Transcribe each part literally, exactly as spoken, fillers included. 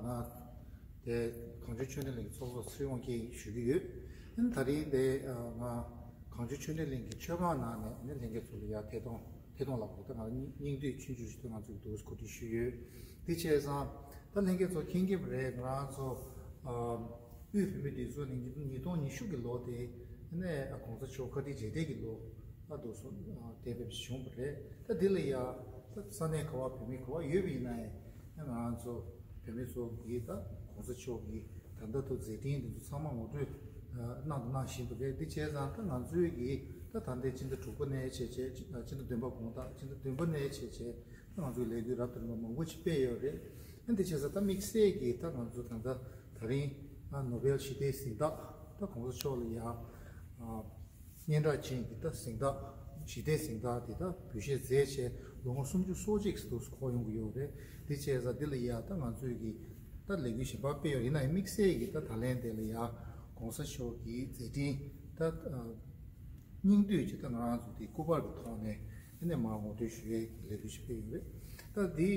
ང་དེ་གངས་ལྗོངས་ཆོས་ལྡན་གླིང་གི་ཚོགས་གཙོ་ཚེ་རིང་དབང་རྒྱལ་ཞུ་གི་ཡོད། ཨ་ནི་དེ་རིང་དེ་ང་གངས་ལྗོངས་ཆོས་ལྡན་གླིང་གི་ཆོས་ཁང་ནང་ནས་ཨ་ནི་ལྷན་རྒྱས་ཚོ་ལ་ཡར་ཐད་གཏོང་ཐད་གཏོང་ལབ་དགོས་ད་ང་ལ་སྙིང་སྙིང་བསྡུས་ཆུང་ཆུང་ཞིག་ང་ཚོས་འདུག་གོ་སྒྲིག་ཞུས་ཡོད། དེ་བྱས་ཙང་ད་ལྷན་རྒྱས་ཚོ་མཁྱེན་གྱི་རེད། ང་རང་ཚོ་དབུས་བོད་མིའི་སྒྲིག་འཛུགས་ནས་ཉིས་སྟོང་ཉི་ཤུ་གི་ལོ་དེ་ནས་གོང་ས་མཆོག་བཀའ་དྲིན་རྗེས་དྲན་གྱི་ལོ་ཨ་འདུག་སོང་དེ་བྱུང་བ་རེད། ད་འདི་ལ་ཡ་ད་ས་གནས་ག་བ་བོད་མི་ག་བ་ཡོད་པ་ཡིན་ན་ཡང་ང་རང་ཚོ་བོད་མི་ཚོ་གིས་ད་གོང་ས་མཆོག་གི་ད་ལྟ་དུ་མཛད་འཕྲིན་འདི་ཚོ་ཚང་མ་ངོ་སྤྲོད་གནང་དང་གནང་བཞིན་པ་རེད། འདི་བྱས་ཙང་ད་ང་ཚོའི་གི་ད་ད་ལྟའི་སྤྱི་ཟླ་དྲུག་པ་ནས་བྱས་བྱས་སྤྱི་ཟླ་བདུན་པ་དགོང་དག་སྤྱི་ཟླ་བདུན་པ་ནས་བྱས་བྱས་ད་ང་ཚོའི་ལས་འགུལ་རབ་དང་རིམ་པ་མང་པོ་ཞིག་སྤེལ་ཡོད་རེད། ཨ་འདི་བྱས་ཙང་ད་དམིགས་བསལ་གྱིས་ད་ང་ཚོ་ད་ལྟ་ད་རིང་ཨ་ནོ་བེལ་ཞི་བདེའི་གཟེངས་རྟགས་ད་གོང་ས་མཆོག་ལ་ཡ་ཨ་སྙན་གྲགས་ཅན་གྱི་ད་གཟེངས་རྟགས་ཞི་བདེའི་གཟེངས་རྟགས་དེ་ད་འབུལ་བཞེས་མཛད་བྱས་ལོ་ངོ་སུམ་ཅུ་སོ་གཅིག་ཙམ་འཁོར་ཡོང་གི་ཡོད་རེད། འདི་བྱས་ཙང་འདི་ལ་ཡ་ད་ང་ཚོས་ཀྱི་ད་ལས་འགུལ་གཞན་པ་སྤེལ་ཡོད་ཡིན་ན་ཡང་དམིགས་བསལ་གྱི་ད་ད་ལན་དེ་ལ་ཡ་གོང་ས་མཆོག་གི་མཛད་འཕྲིན་ད་སྙིང་བསྡུས་ཀྱི་ད་ང་རང་ཚོ་དེ་སྐུ་པར་གྱི་ཐོག་ནས་ཨ་ནས་མར་ངོ་སྤྲོད་ཞུ་ཡས་ཀྱི་ལས་འགུལ་ཞིག་སྤེལ་ཡོད་རེད། ད་འདི་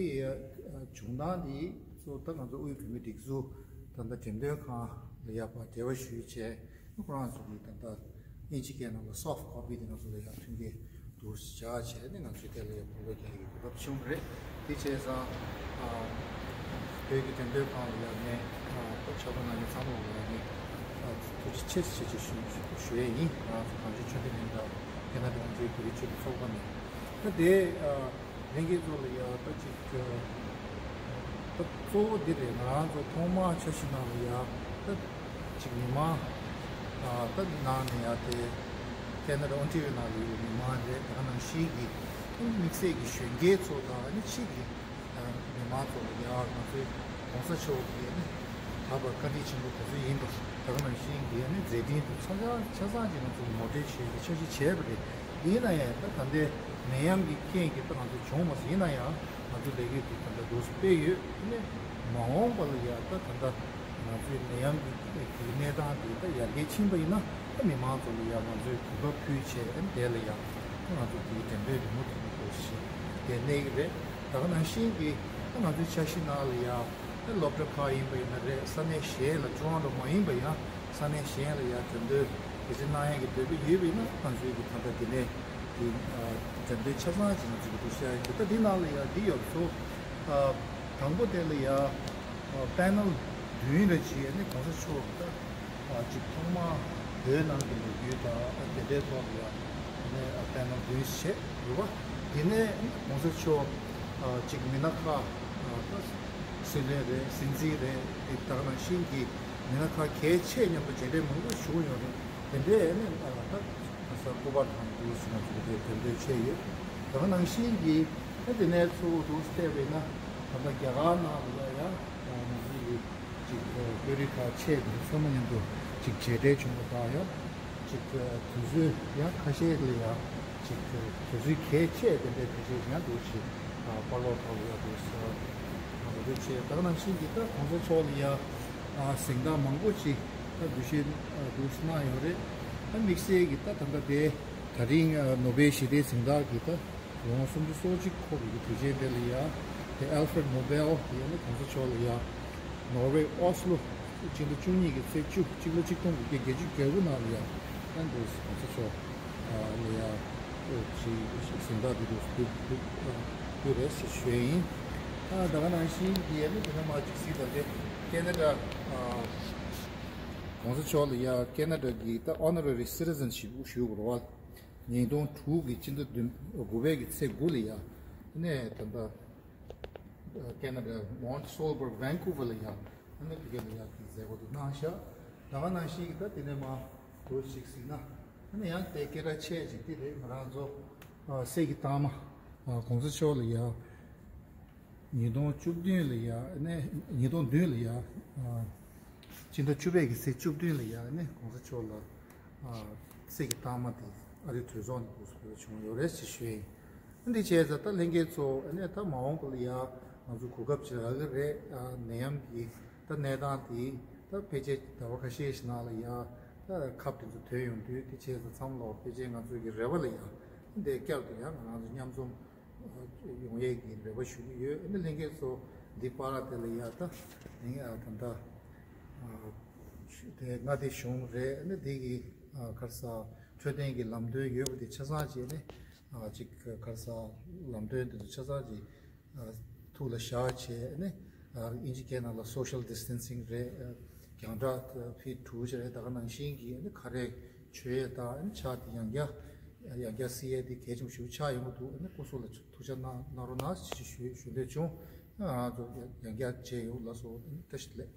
བྱུང་སྟངས་འདི་ཚོ་ད་ང་ཚོ་དབུས་བོད་མིའི་སྒྲིག་འཛུགས་ད་ལྟ་འགྲེམས་སྟོན་ཁང་ལ་ཡ་ཕར་འབྲེལ་བ་ཞུས་བྱས་ཁོ་རང་ཚོ་གི་ད་ལྟ་དབྱིན་ཇི་སྐད་ནང་ལ་སོཕ་ཀོ་པི་དེ་ང་ཚོ་ལ་ཡ་མཐུན་རྐྱེན་འདུག་བཞག་བྱས་ནས་ང་ཚོས་དེ་ལ་ཡང་གོ་སྐབས་རྒྱག་གི་གོ་སྐབས་བྱུང་རེད། དེ་བྱས་ཙང་ཨ་བོད་ཀྱི་འགྲེམས་སྟོན་ཁང་ལ་ཡང་ངས་ཨ་ཕྱག་པ་གནང་མཁན་ཚང་མ་ལ་ཡང་ངས་ཨ་ཐུགས་རྗེ་ཆེ་ཆེ་ཆེ་ཞུ་ཞུ་ཞུ་ཡས་ཡིན། ང་ཚོ་གངས་ལྗོངས་ཆོས་ལྡན་གླིང་དང་ཁེ་ན་ཌ་གངས་ལྗོངས་བོད་རིགས་ཆོས་ཀྱི་ཚོགས་པ་ནས་ད་དེ་ཨ་ལྷན་རྒྱས་ཚོ་ལ་ཡང་ད་ཅིག་ད་གཙོ་བོ་འདི་རེད། ང་རང་ཚོ་ཐོག་མར་འཆར་གཞི་ནང་ལ་ཡང་ད་ཅིག་མི་མང་ཨ་ད་འདི་ནང་ནས་ཡང་དེ་ཁེ་ན་ཌ་ཨོན་ཊེ་རི་ཡོ་ནང་ལ་ཡོད་པའི་མི་མང་རེད། དེ་ག་ནང་བཞིན་གྱི་དམིགས་བསལ་གྱི་གཞོན་སྐྱེས་ཚོ་དང་ཨ་ནི་ཕྱིས་ཀྱི་མི་མང་ཚོ་ལ་ཡང་ང་ཚོའི་གོང་ས་མཆོག་གི་ཨ་ནི་ད་བར་བཀའ་དྲིན་ཆེན་པོ་ག་ཚོད་ཡིན་པ་དེ་ག་ནང་བཞིན་གྱི་ཨ་ནི་མཛད་འཕྲིན་དེ་ཆ་ཚང་ཆ་ཚང་ཅིག་ང་ཚོ་ངོ་སྤྲོད་བྱས་ཏེ་འཆར་གཞི་བྱས་པ་རེད། ཡིན་ན་ཡང་ད་ད་ལྟའི་ནད་ཡམས་ཀྱི་རྐྱེན་གྱིས་ད་ང་ཚོ་བྱུང་མ་སོང་། ཡིན་ན་ཡང་ང་ཚོ་ལས་འགུལ་འདི་ད་ལྟ་འདུག་སེ་སྤེལ་ཡོད། ཨ་ནི་མ་འོངས་པ་ལ་ཡང་ད་ད་ལྟ་ང་ཚོའི་ནད་ཡམས་ཀྱི་གནས་སྟངས་འདི་ད་ཡར་རྒྱས་ཕྱིན་པ་ཡིན་ན་ད་མི་མང་ཚོ་ལ་ཡང་ང་ཚོས་གོ་སྐབས་ཕུལ་བྱས། ཨ་ནི་དེ་ལ་ཡང་ད་ང་ཚོ་འདིའི་འགྲེམས་སྟོན་རིང་མོ་དེ་མོ་འདུག་སེ་དེ་གནས་ཀྱི་རེད། ད་ག་ནང་བཞིན་གྱི་ད་ང་ཚོའི་འཆར་གཞི་ནང་ལ་ཡང་ད་སློབ་གྲྭ་ཁག་ཡིན་པ་ཡིན་ན་རེད། ས་གནས་གཞན་ལ་ཊོ་རོན་ཊོ་མ་ཡིན་པ་ཡང་ས་གནས་གཞན་ལ་ཡང་འགྲེམས་སྟོན་གལ་སྲིད་གནང་ཡག་གི་འདོད་པ་ཡོད་པ་ཡིན་ན་ང་ཚོའི་གི་ད་ལྟ་འདི་ནས་གི་འགྲེམས་སྟོན་ཆ་ཚང་ཅིག་ང་ཚོའི་གི་འདུག་སེ་ཡག་གི་ད་འདི་ནང་ལ་ཡང་འདི་ཡོད་ཚོ། དང་པོ་དེ་ལ་ཡང་པེ་ནལ་བདུན་རེ་བྱས་ནས་གོང་ས་མཆོག་ད་ཅིག་ཐོག་མར་བོད་ནང་གི་ལོ་རྒྱུས་དང་དེ་འདྲའི་ཐོག་ལ་ཡང་ནས་པེ་ནལ་བདུན་བྱས་ཡོད་པ། དེ་ནས་གོང་ས་མཆོག་ཅིག་མི་སྣ་ཁག་ད་སྲིད་བློན་རེད། སྲིད་འཛིན་རེད། དེ་དག་ནང་བཞིན་གྱི་མི་སྣ་ཁག་གལ་ཆེ་མཉམ་དུ་མཇལ་འཕྲད་མང་པོ་བྱུང་ཡོད་རེད། དེ་འདྲའི་ནས་ད་ག་ས་སྐུ་པར་དང་འདུག་སེ་ང་ཚོ་གི་དེ་འགྲེམས་སྟོན་བྱས་ཡོད། དེ་ག་ནང་བཞིན་གྱི་ཨ་དེ་ནས་གཙོ་བོ་འདུག་སེ་བལྟས་པ་ཡིན་ན་ད་ལྟ་རྒྱ་གར་ནང་ལ་ཡ་ཡ་ང་ཚོ་གི་ཅིག་དཔོན་རིགས་ཁག་ཆེ་དེ་ཚང་མ་མཉམ་དུ་ཅིག་མཇལ་འཕྲད་བྱུང་བ་དང་ཡང་ཅིག་དུས་ཚོད་ཡང་ཁ་ཤས་ལ་ཡང་ཅིག་དུས་ཚོད་གལ་ཆེ་དེ་འདྲའི་ཁ་ཤས་ཡང་འདུག་ཅིག་པར་ལོག་ཐོག་ལ་ཡང་འདུག་ཟེར་བ་འདུག་ཅེས། ད་ག་ནང་བཞིན་གྱི་ད་གོང་ས་མཆོག་ལ་ཡང་གཟེངས་རྟགས་མང་པོ་ཅིག་ད་འབུལ་བཞེས་འདུག་གནང་ཡོད་རེད། ད་དམིགས་བསལ་གྱི་ད་ད་ལྟ་དེ་ད་རིང་ནོ་བེལ་ཞི་བདེའི་གཟེངས་རྟགས་ཀྱི་ད་ལོ་ངོ་སུམ་ཅུ་སོ་གཅིག་འཁོར་བའི་དུས་ཆེན་དེ་ལ་ཡང་དེ་ཨལ་ཧྥེ་རེད་ནོ་བེལ་དེ་ཡང་ནི་གོང་ས་མཆོག་ལ་ཡང་ནོར་ཝེ་ཨོ་སི་ལོ་སྤྱི་ཟླ་བཅུ་གཉིས་ཀྱི་ཚེས་བཅུ་གཅིག་ལོ་གཅིག་སྟོང་དགུ་བརྒྱ་བརྒྱད་ཅུ་གྱ་དགུ་ནང་ལ་ཡང་ཡང་འདུག་གོང་ས་མཆོག་ལ་ཡང་ཅིག་གཟེངས་རྟགས་འདི་འདུག་འདུག་འདུག་རེད་ཞེས་ཞུ་ཡ་ཡིན། ད་ག་ནང་བཞིན་གྱི་ཡང་ནི་དེ་ནས་མ་ཅིག་གཟིགས་དང་དེ་ཁེ་ན་ཌ་གོང་ས་མཆོག་ལ་ཡང་ཁེ་ན་ཌ་གི་ད་ཨོ་ནོ་རེ་རི་སི་ཊི་ཟན་ཤིབ་ཞུ་དགོས་རེད་བ། ཉིས་སྟོང་དྲུག་གི་སྤྱི་ཟླ་བདུན་དགུ་པའི་གི་ཚེས་དགུ་ལ་ཡ་ནས་ད་ལྟ་ཁེ་ན་ཌ་མོན་སོལ་བར་ཝན་ཀུ་ཝར་ལ་ཡ་ནས་དེ་ག་ལ་ཡ་གི་མཛད་སྒོ་དེ་གནང་ཤག་ད་ག་ནང་བཞིན་གྱི་ད་དེ་ནས་མ་འགྲོ་ཞིག་གཟིགས་ན་ནས་ཡང་དེ་སྐད་གྲགས་ཆེ་ཅིག་དེ་རེད། ང་རང་ཚོ་གསེར་གྱི་རྟགས་མ་གོང་ས་མཆོག་ལ་ཡ་ཉིས་སྟོང་བཅུ་བདུན་ལ་ཡ་ནས་ཉིས་སྟོང་བདུན་ལ་ཡ་སྤྱི་ཟླ་བཅུ་པའི་གི་ཚེས་བཅུ་བདུན་ལ་ཡ་ནས་གོང་ས་མཆོག་ལ་གསེར་གྱི་རྟགས་མ་དེ་ཨ་རིའི་གྲོས་ཚོགས་ནས་འགོ་བཟུང་བྱུང་ཡོད་རེད་ཅེས་ཞུ་ཡིན། འདི་བྱས་ཙང་ད་ལྷན་རྒྱས་ཚོ་ཨ་ནས་ད་མ་འོངས་པ་ལ་ཡ་ང་ཚོ་གོ་སྐབས་ཅིག་རག་གི་རེད། ནད་ཡམས་ཀྱི་ད་གནས་སྟངས་དེ་ད་ཕལ་ཆེར་ཟླ་བ་ཁ་ཤས་ཤིག་ནང་ལ་ཡ་ད་ཁབ་དེ་ཚོ་ཐོན་ཡོང་དུས་དེ་བྱས་ཙང་མཚམས་ལོག་ཕལ་ཆེར་ང་ཚོ་གི་རེ་བ་ལ་ཡ་འདི་བསྐྱར་དུ་ཡ་ང་རང་ཚོ་མཉམ་འཛོམས་ཡོང་ཡས་ཀྱི་རེ་བ་ཞུ་གི་ཡོད། ཨ་ནི་ལྷན་རྒྱས་ཚོ་ འདི་པར་དེ་ལ་ཡ་ད་ནི་ད་ལྟ་དེ་མངའ་སྡེ་གཞུང་རེད། ཨ་ནི་འདི་གི་ག་རེ་ཟེར་འཕྲོད་བསྟེན་གྱི་ལམ་སྟོན་ཡོད་པ་དེ་ཆ་ཚང་བྱས་ནས་ཅིག་ག་རེ་ཟེར་ལམ་སྟོན་དེ་ཚོ་ཆ་ཚང་ཅིག་ཐུགས་ལ་བཞག་བྱས་ནས། ཨིན་ཇི་སྐད་ནང་ལ་social distancing རེད། རྒྱང་གྲགས་ཕི་དྲུག་ཅིག་རེད། ད་ག་ནང་བཞིན་གྱི་ཨ་ནི་ཁ་རས་མཆོད་ཡས་དང་ཨ་ནི་ཕྱག་དེ་ཡང་བསྐྱར་ཡང་བསྐྱར་བསིལ་ཡས་དེ་གལ་ཆེན་པོ་ཞིག་ཆགས་ཡོང་གི་འདུག་ཨ་ནི་སྐུ་གཟུགས་ལ་ཐུགས་ཅག་གནང་གནང་རོགས་གནང་ཞེས་ཞུ་ཞུ་འདོད་བྱུང་། ང་རང་ཚོ་ཡང་བསྐྱར་མཇལ་ཡོང་། ལགས་སོ། བཀྲ་ཤིས་བདེ་ལེགས།